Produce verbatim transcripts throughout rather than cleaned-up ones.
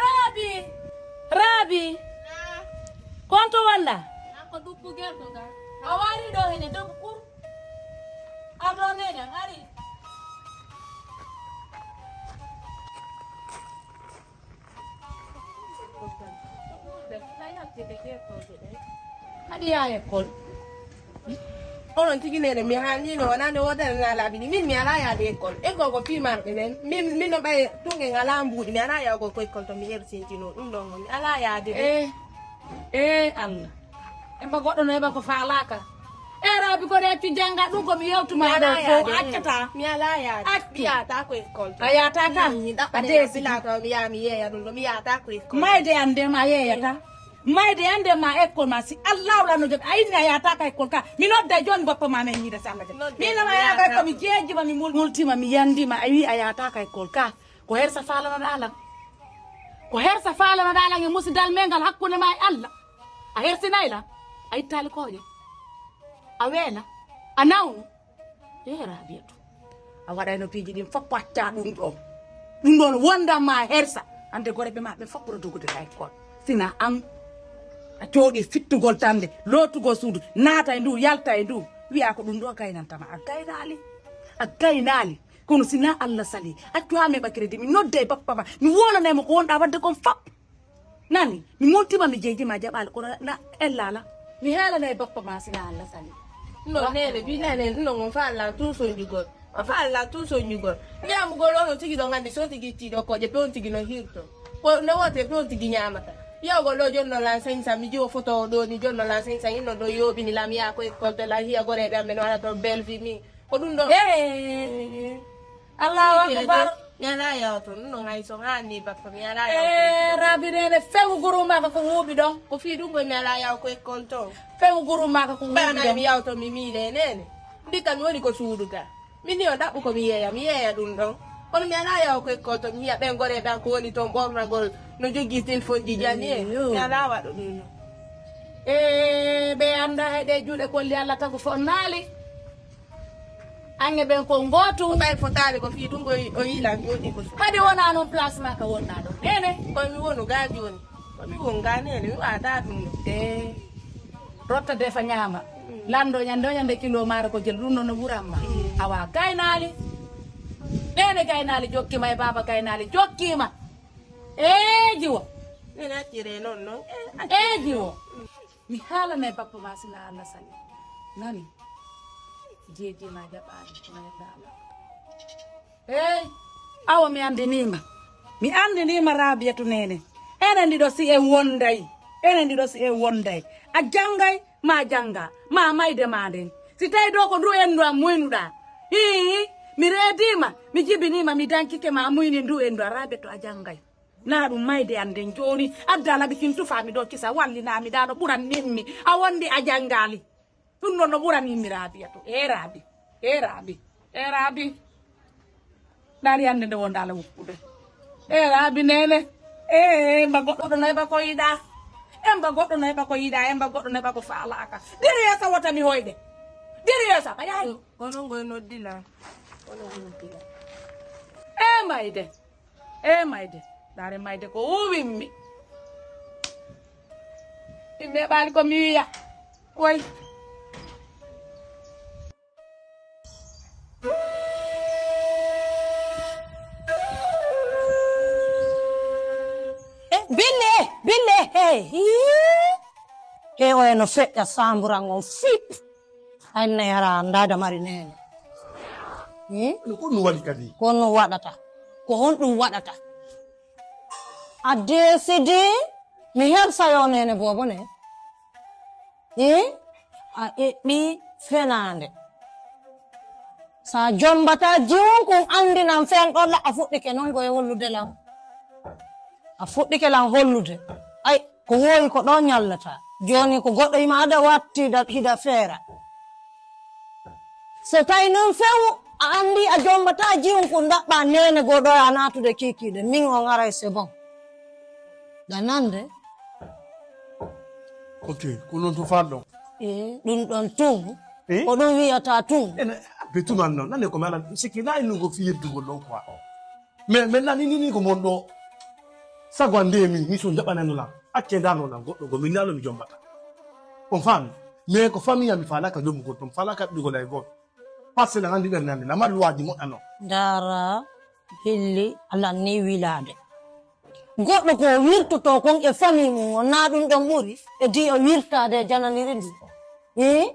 Rabi! Rabi! Konto wonɗa? Ko duppu gerto ga. A wari ɗo hene debbo ɓur. Arɗo nene, ari. Haɗi yaa école. Onon tigi nene mi haalnino wonande wodere na laaɓi ni min mi alaa yaade école. École ko pimarɓe ɓen. Min min no ɓay tungen alaa mbuuɗi mi alaa yawgol ko école to mi hersintino ɗum ɗon mi alaa yaade. E e Allah. Emba goɗɗo no heɓa ko faalaaka. E rabi ko reetti jannga ɗum ko mi yewtuma ɗo ko accata. Mi alaa yaade. Accu. Mi yaata ko école to. A yaata ka. A deesi. Bila to mi yaa mi yeeya ɗum ɗo mi yaata ko école. Mayde an nde ma yeeyata. Mayde an nde ma école ma si Allah wala no jot a inni a yaata ka école ka. Mi nodda jooni bappa ma men yiida si Allah jot. Mi nama yaata ko mi jeeji ma mi mul- multima mi yandima a wi a yaata ka école ka. Ko hersa faalanoɗa lan. Ko hersa faalanoɗa lan e musidal men ngal hakkunde ma e Allah. A hersinay lan. A ittali koƴe. A weela. A nawnu. E Rabiyatu. A waɗayno piiji ɗin fof pacca ɗum ɗon. Ɗum ɗon wondan ma hersa. Ande gore ɓe ma ɓe fof ɓura dogude ka école. Sina an a jooɗi fittugol tande lootugol suudu naata e ndu yalta e ndu wiya ko ɗum ɗo gaynantama a gaynaali. A gaynaali. Kono si na Allah sali accu ha mi heɓa crédit mi nodda e bappa ma mi wolana mo ko wonɗa wadde kon fop. Nani mi montima mi jeydi ma jaɓali kono na ellala. Mi heelana e bappa ma si na Allah sali. No nene bi nene no on fa Allah tun sonjugol. On fa Allah tun sonjugol. Ñamugol ono tigi ɗon andi so tigi tiɗo koƴe pe on tigi no hirto. Ko ne wote pe on tigi ñamata. Yawgol ɗo jonno lan cinq cent mi jiwo photo o ɗo ni jonno lan cinq cent inno ɗo yoɓini lam yaa ko école de la hiya goreɓe am ɓe no waɗa toon belvi mi. Ko ɗum ɗo. Allahu akbar. Mi alaa yaw toon ɗum ɗon hay so haanni bappa mi alaa yaw. E rabi nene feŋu guru maka ko wuuɓi ɗon. Ko fii ɗum koy mi alaa yaw ko école toon. Feŋu guru maka ko wuuɓi ɗon. Mi yaw toon mi miile nene. Ndikka mi woni ko suudu ga. Min ni o ɗaɓɓu ko mi yeeya mi yeeya ɗum ɗon. Kono mi alaa yaw ko école toon mi yiya ɓen goreɓe an ko woni toon ɓornagol no jogii téléphone ji jani e mi alaa waɗo ɗum ɗon. E ɓe annda hay ɗe juuɗe kolli Allah tagu fonnaali. Ange ɓen ko ngootu. Ɓay fotaali ko fii ɗum o yiila jooɗi ko. Kadi wona noon place ma ka wonna ɗo nene. Koye mi wonu ga jooni. Komi won ga nene mi wata ɗum ɗo. E rotta defa ñaama. Lanndo ñande o ñande kilo maaro ko jel ɗum ɗo no ɓuran ma. Awa gaynaali. Nene gaynaali jokkima e baaba gaynaali jokkima. Eeji wo. Nene accire noon noon. Eeji wo. Mi haalana e bappa ma sina Allah sali nani. Jeeji ma jaɓaani mayda Allah. Eey. Awa mi anndiniima. Mi anndiniima Raabiyatu neene. Enen ɗiɗo si en wonday. Enen ɗiɗo si en wonday. A janngay ma jannga ma mayde ma nden. Si tawi ɗo ko ndu endu am muynuɗa. Hii mi reediima mi jibiniima mi dankike ma a muyni ndu endu a Raabiyatu a janngay. Na ɗum mayde an nden jooni adda laɓi kin tufaami ɗo kisa wallinaa mi ɗa no ɓuran nimmi a wondi a janngaali. Ɗum ɗon no ɓuran nimmi Raabiya to e Raabi e Raabi e Raabi. Ɗaari annde nde wonda ala woppude e Raabi nene. E emba goɗɗo no heɓa ko yiɗa. Emba goɗɗo no heɓa ko yiɗa emba goɗɗo no heɓa ko faalaaka. Diri yeesa wota mi hoyde. Diri yeesa a yahi. Kono ngoy noddila. Kono ngoy noddila. E mayde. E mayde. Ɗaare mayde ko uwimmi. Min neɓaali ko mi wiya. Koy. E bille e bille e hii. E oya no feƴƴa samburan on fiɓ. Ay neyara ndaada mari nene. Hmm? Ko ɗum waɗi kadi. Ko honɗum waɗata? Ko honɗum waɗata? A deesidi mi hersayo nene boobo ne. Hmm? A eɓɓi fenaande. So a jombata jiwun kun andinan fen ɗon la a fuɗɗike non ko e hollude lan. A fuɗɗike lan hollude. Ay, ko woyi ko ɗon ñallata. Jooni ko goɗɗo ima aɗa watti da-, hiɗa feera. So tawi non few a andi a jombata jiwun kun daɓɓa nene goo ɗo a natude kikiɗe. Min on aray c'est bon. Ɗa nande? Ok, ko non to fanɗon. Eh, ɗum ɗon tun. Eh? Ko ɗum wiyata tun. Ene, abbe tun an non. Nande ko mi ala, sikki na innu ko fi yeddugol ɗon quoi. Mais, mais nani ni, ni ko mon ɗo. Sago an nde mi, mi so jaɓanano lan. Acce ndano lan goɗɗo go, min nano mi jombata. On faami? Mais ko famille am mi faalaka jombugol ton, mi faalaka ɓiɗɗugol ay goto. Parce que lan andi ɓernde ande, lan mari luwaaji moƴƴano. Ndara, Billi, alan ni wilaade. Goɗɗo ko wirtoto kon e famille mum on, na ɗum ɗon ɓuri e di o wirtaade e jananiri ndi. Ii,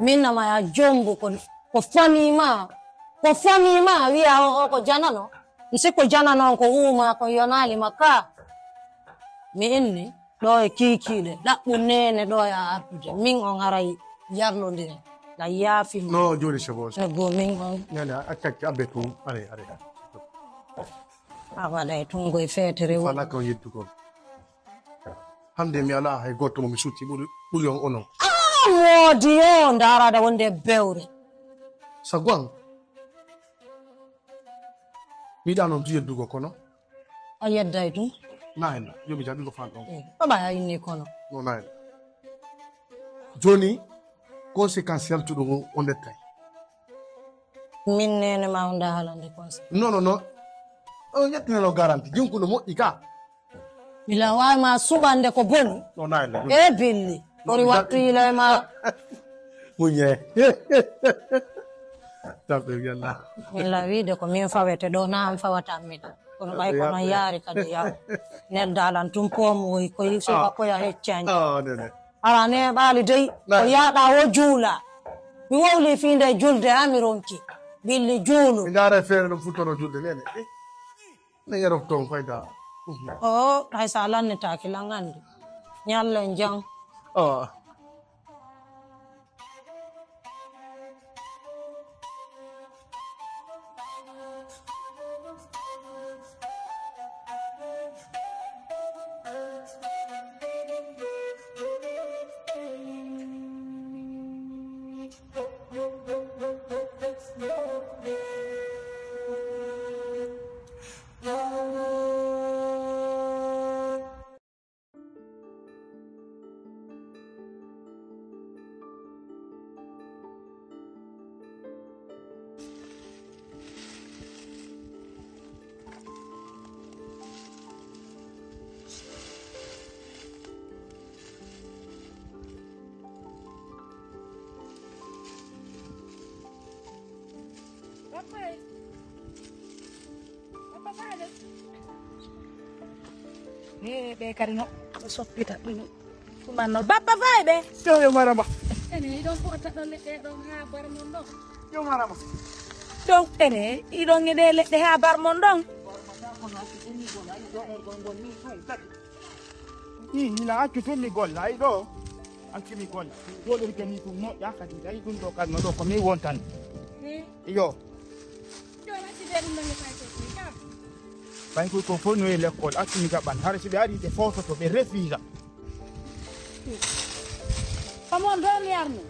min nama ya jombo ko, ko famille ma, ko famille ma wiya o, o ko janano. Mi sikko janano on ko uuma ko yonaali ma ka. Mi inni ɗo e kiikiiɗe, ɗaɓɓu nene ɗo e a artude. Min on haray yarlondire. La yaafi ma. No, joni c'est bon. No go min on. Nene, accacci abbe tun. Allez, allez. A waɗay tun goy feetere o. Fala ko yeddugol. Hande mi ala hay goto mo mi sutti ɓuri, ɓuri on onon. Ah, moodi yo, ndaraɗa wonde bewre. Sago an. Mi yiɗa noon yeddugol kono. A yedday ɗum? Nayi na, yo mi jaɓi ko fan ɗon. Eh, baba ya inni kono. No nayi na. Joni, conséquence yaltuɗo o, o ndettay. Min nene ma on da halande conseil. Non, non, non. On yettinano garanti, jinkuno moƴƴi ka. Bila wawi ma suɓande ko boni. No nayi na. E billi. Ɓuri wattu yila e ma. Muñe. Tamɓe yalla. Min la wiide ko min fawete ɗo, na an fawata miɗo. Kono ɓay ko non yaari kadi yaw. Neldalan tun poomu woy ko yi suka ko ya heccaani. Ah, nene. Ala ne ɓaali dey, ko yaaɗa wo juula. Mi wowli fii nde julde, haa mi ronki. Billi juulu. Mi ndaara feere ɗum futtono julde, nene. Eh, ne yero toon fayda. Mhm. Oo, hay so a lannitaaki lan anndi. Ñallen jam. Oh. Ee, ɓe kadi no, no soppita ɗum. Ɗum anno. Bappa Faye ɓe. Yo, yo marama. Ene, iɗon fof taɗɗo leɗɗe ɗon haa bar mon ɗon. Yo marama. Ɗon, ene, iɗon e ɗe leɗɗe haa bar mon ɗon. Ii, hina accu tun mi golla, ayi ɗo. Accu mi golla. Joɗorke ni ɗum moƴƴa kadi, ayi ɗum ɗo kadi no ɗo ko mi wontan. Ee. Iyo. Ɓay ko, ko fof no e lekkol, accu mi gaɓan. Hara si ɓe ari ɓe foototo, ɓe refira. Ko mon ɗo mi arno?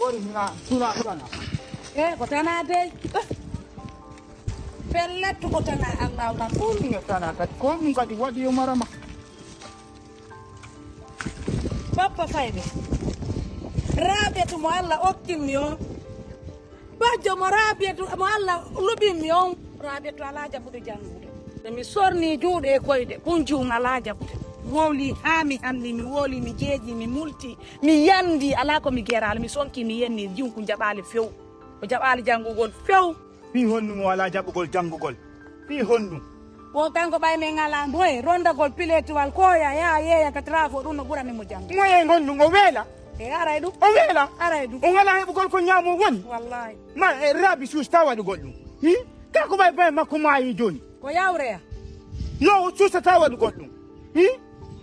Ori hina, tuna, tuna. E, ko tana dey. Pellet ko tana Allah ma. Ko ɗum e tana kadi. Ko ɗum kadi waɗi yo marama. Bappa Fayɓe. Raɓetu mo Allah okkinmi on. Bajjo mo Rabiatu, mo Allah luɓinmi on, Rabiatu alaa jaɓude janngude. Nde mi sorni juuɗe e koyɗe, kun juun alaa jaɓude. Wowli haa mi halli, mi wowli, mi jeeji, mi multi, mi yandi, alaa ko mi geraali, mi sonki, mi yenni, juun kun jaɓaali few. O jaɓaali janngugol few. Fii honɗum o alaa jaɓugol janngugol? Fii honɗum? Wo kanko ɓay min alaa moye, rondagol piletuwal, koya, yaa yeeya ka trafo, ɗum no ɓurani mo janngo. Moye ngonɗum, o weela? E aray ɗum. O weela? Aray ɗum. O alaa heɓugol ko ñaamo woni? Wallahi. Ma, e, Rabi suusta waɗugol ɗum. Hi? Ka ko ɓay ɓay makko maayi jooni. Ko yawreya. No, o suusata waɗugol ɗum. Hi?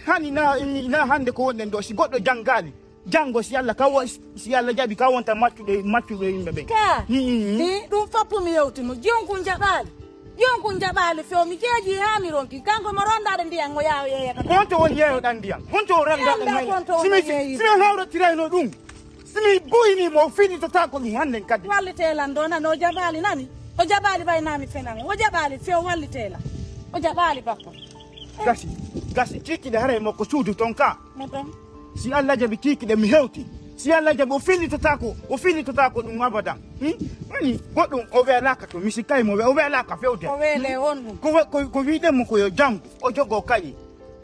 Hani na, na hannde ko wonɗen ɗo, si goɗɗo janngaali, Janngo, si Alla ka wo-, si Alla jaɓi, ka wonta maccuɗo, maccuɗo yimɓe ɓen. Ka. Mm, mm, mm. Ni, ɗum foppu mi yewti mo. Jiwon kun jaɓaali. Jiwon kun jaɓaali few. Mi jeeji haa mi ronki. Kanko mo rondaade ndiyan, o yaa o yeeya ka. Honto woni yeeyoɗan ndiyan? Honto o rondaɗo? Anda honto woni yeeyude. Si mi, si mi hawrotirayno ɗum. Si mi buyini mo, o fiɗitata ko ɗum hannden kadi. Wallite lan ɗo, nani, o jaɓaali, nani? O jaɓaali, bay naa mi fenan. O jaɓaali few, wallite lan. O jaɓaali bakko. Gasi, gasi, kiikiɗe haray mo ko suudu ton ka. Mo ton. Si Alla jaɓi kiikiɗe mi hewti. Si Alla jaɓi o fillitotaako, o fillitotaako ɗum abadan. Hmm? Woni goɗɗum o weelaaka to, mi sikkay mo we-, o weelaaka fewde. O weele on ɗum. Ko we-, ko, ko wi'uɗen mo ko yo janngu, o jogoo kaye.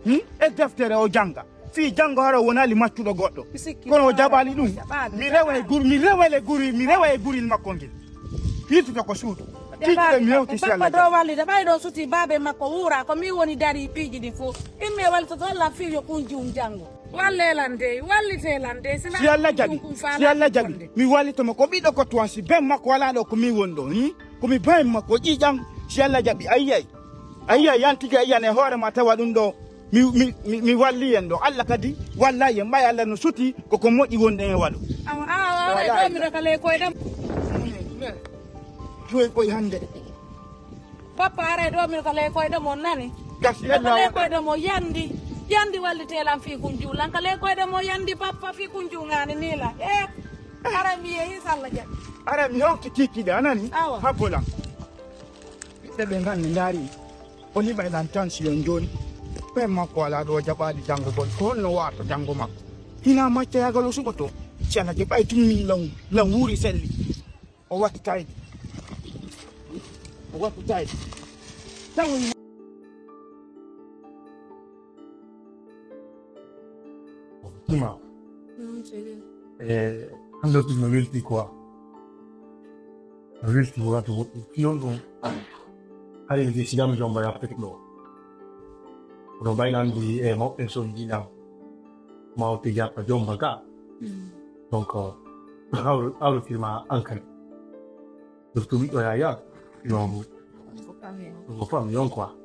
Hmm? E deftere o jannga. Fii janngo hara o wonaali maccuɗo goɗɗo. Mi sikki. Kono o jaɓaali ɗum. O jaɓaali. Mi rewa e gur-, mi rewa e guri, mi rewa e guril makko ngel. Yiltito ko suudu. Kiikiɗe mi hewti si Alla jaɓi. Bappa ɗo wallita, ɓay ɗon suti baabe makko wuura, ko min woni dari piiji ɗin fof. Imme wallitoto lan fii yo kunji um janngo. Walle lan dey, wallite lan dey, sina si Alla jaɓi, ɗum faala si Alla jaɓi, wonde. Mi wallito mo ko ɓiɗɗo ko tuwan si ben makko walaa ɗo ko min woni ɗo, hmm? Ko mi ben makko ƴiiƴam, si Alla jaɓi, ayyay. Ayyay, yan tigi ayyan e hoore ma tawa ɗum ɗo, mi, mi, mi, mi walli en ɗo. Alla kadi wallay en, ɓay Alla no suti, ko ko moƴƴi wonde en waɗo. Awa, awa, awa, aray ɗo miɗo ka ley koyɗe mo. Joyi koye hannde. Papa, aray ɗo miɗo ka ley koyɗe mo nani. Gasi, miɗo ka ley koyɗe mo yandi. Yandi wallite lan fii kun juulan. Ka ley koyɗe mo yandi, papa, fii kun juuŋaani nii la. Eh, aray mi yehi, si Alla jaɓi. Aray mi hewti kiikiɗe, a nani? Awa. Habbo lan. Ɓiɓɓe ɓe ngan mi ndaari. O liɓay lan tan si on jooni. Ɓen makko alaa ɗo jaɓaali janngugol. Ko honno wa'ata janngo makko? Hinaa maccayagal o suɓoto. Si Alla jaɓi ɓay tun min lan, lan wuuri selli. O wattitay ɗi. O wattitay ɗi. Tawi. Ima. Mm, c'est bien. Eh, hannde ɗum no welti quoi. No welti ko wato woɗɗi. Fiyon ɗum. Hari ndi sigam jomba ya pek ɗo. Kono mbaynan ndi e mawɓe son jinam. Mawɓe jappa jomba ka. Mm. Donc, euh, hawru, hawru firma ankal. Surtout ɓiɗɗo yaya. Non. Ko famille on. Ko famille on quoi.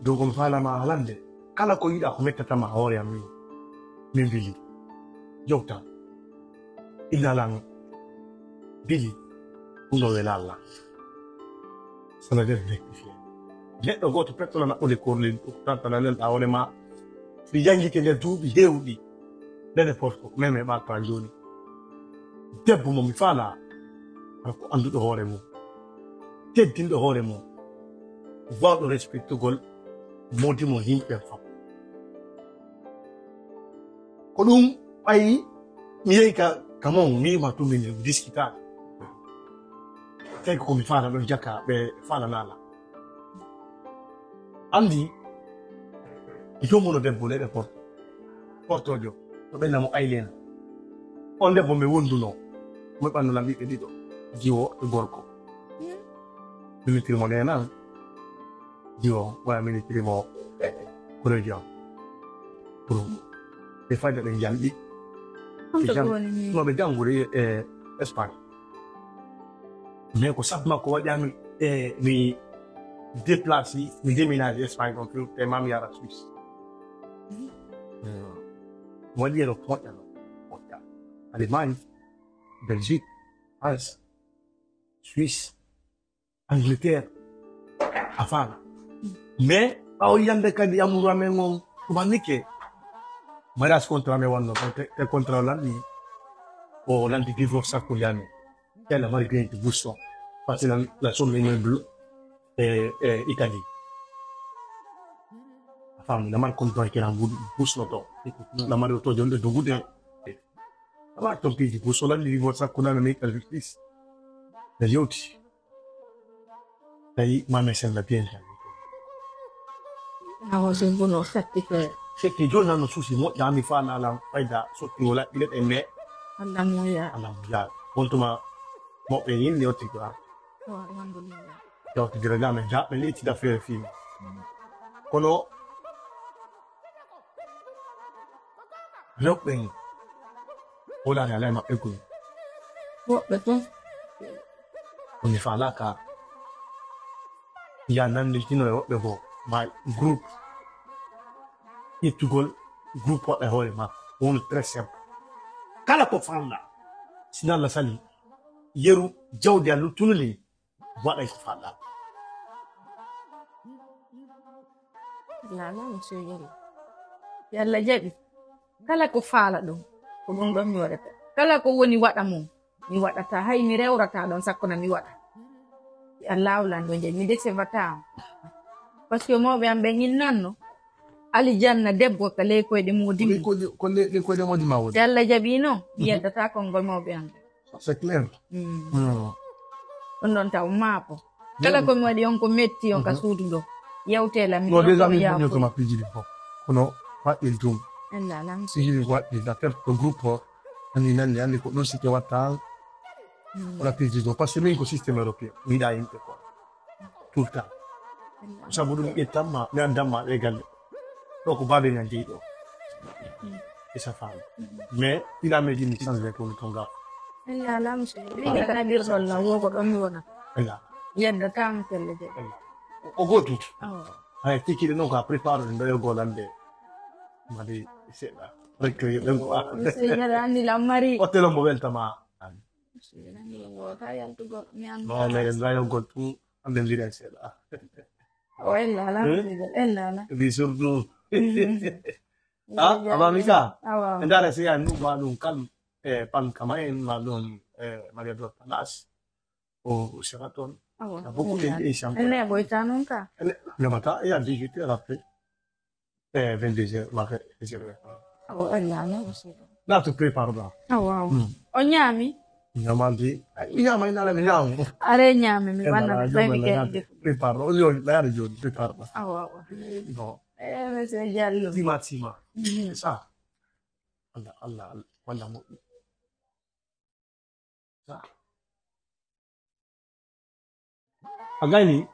Donc, on faalama haalande. Kala ko yiɗa ko mettatama hoore am min. Min mbili. Jowta. Innalan. Mbili. Ɗum ɗo wela Allah. Sana def rectifié. Neɗɗo gooto pettola naɓɓude korlel, tantana nelɗa hoore ma. Mi janngike nder duuɓi heewɗi. Nene porto, meme ɓaata jooni. Debbo mo mi faalaa, hara ko annduɗo hoore mum, teddinɗo hoore mum, waawɗo respectugol moodi mo yimɓe fof. Ko ɗum ɓayi mi yehi ka, ka mon, mi yima tun min diskitaaka. Tawi ko mi faala ɗon jaka, ɓe faalanaala. Anndi, mi joomuno debbo leyɗe Porto. Portojo, to ɓenna mo Aylena. On debbo mi wondunoo, mo ɓanno lan ɓiɓɓe ɗiɗo, jiwo e gorko. Minitiri mo nenan, jiwo, wala minitiri mo, eh, koreji on. Pour ɓe fayda ɓe jalɗi. Honto ɓe jang-, ɗum woni ni? No ɓe janngude e Espagne. Mais ko sabu makko waɗi an, e mi déplacé, mi déménagé Espagne on, te mam yara Suisse. Waɗi yero moƴƴa no, moƴƴa. Allemagne, Belgique, France, Suisse, Angleterre, a faala. Mais ɓawo yande kadi amour amen on, tumannike, mariage contrat men wonno, te, te contrat o lanni, o lanti divorce hakkunde amen. Kela mari bien de bouche son. Parce que la, la somme est même bleue. Eh, eh, Italie. A faami, la mari comme toi, kela bouche no to. La mari to jonde dogude. La mari ton piji bouche, la ni mo sa kuna na make a justice. Na yoti. Tawi mame sen la bien. Awo sen bono satti ko. Sette jonna no susi mo, jami fa na la fayda sotti wala ile e me. Allah mo ya. Allah mo ya. Kontuma mo ɓe yimɓe yotti quoi. Wa, alhamdulillah. Yawtidira ga men jaɓɓe leyti d'affaire fii. Kono rewɓe en wolaani alaa e maɓɓe gure. Woɓɓe fof. Woni faalaaka. Ya nanndintino e woɓɓe goo, ma groupe, ƴettugol groupe waɗa e hoore makko, woni très simple. Kala ko faalɗaa, sinno Allah salii, yeru jawdi a luttunuli, waɗay ko faalɗaa. Lala, monsieur Yalla. Yalla jaɓi. Kala ko faala ɗum, ko ɗum ɗon mi waɗata. Kala ko woni waɗa mum, mi waɗata. Hay mi rewrata ɗon, sakko na mi waɗa. Yalla awlan ɗo jaɓi, mi desevata on. Parce que mawɓe am ɓen innanno, alijanna debbo ka ley koyɗe moodi mum. Ko ley koyɗe moodi ma woni. Si Allah jaɓi non, mi yeddataa konngol mawɓe am. C'est clair. Mm. Ɗum ɗon taw maapo. Kala ko mi waɗi on ko metti on ka suudu ɗo. Yewtee la mi. Non, déjà mi bonyo to ma pijiri ko. Kono waɗɗin tum. Ella lan. Sijiri ko waɗɗin la perte ko groupe o. Ani nandi andi ko ɗon sike watta. Wala pijiri ɗo. Parce que min ko système européen. Mi yiɗa yimɓe ko. Tout le temps. Sabu ɗum ƴettanma mi addamma ɗe galle. Ɗo ko babe ngal jeyi ɗo. E sa faami. Mais ina meji mi changé ko ton ga. Ella lan. Min ka nadir ɗon lan wo ko ɗon mi wona. Ella. Yadda tan kelle je. O go tout. Ay tikki de non ka prépare ɗo yo golande. Madi seɗɗa. Rek ko yo ɗon ko. Seyna anni lan mari. O telo mo weltama. No meɗen mbayogol tun amɓe mbiɗen seeɗa. O ella ala mbiɗen ella ala. Mbi surtout. Amamika. Awa. Ndara si a numa ɗum kam e pan kama en ma ɗum e Maria Dor Palace. O sera toon. Awa. Beaucoup de gens. Enne boyta noon ka. Nebata e a dix-huit heures après. Eh, vingt-deux heures, ma fe, heures. Awa, o ñaami aussi. Là, tu prépares là. Awa, awa. O ñaami? Ñaamande. Mi ñaama, ina ala mi ñaama. Are ñaami, mi wana mi ɓe mi ke. Prépare. O yo, la yara joni, prépare. Awa, awa. Non. Eh, monsieur Diallo. Tima, tima. C'est ça. Allah, Allah, Allah. Wala mo. A gayni.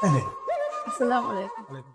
Ene. Assalamu alaikum.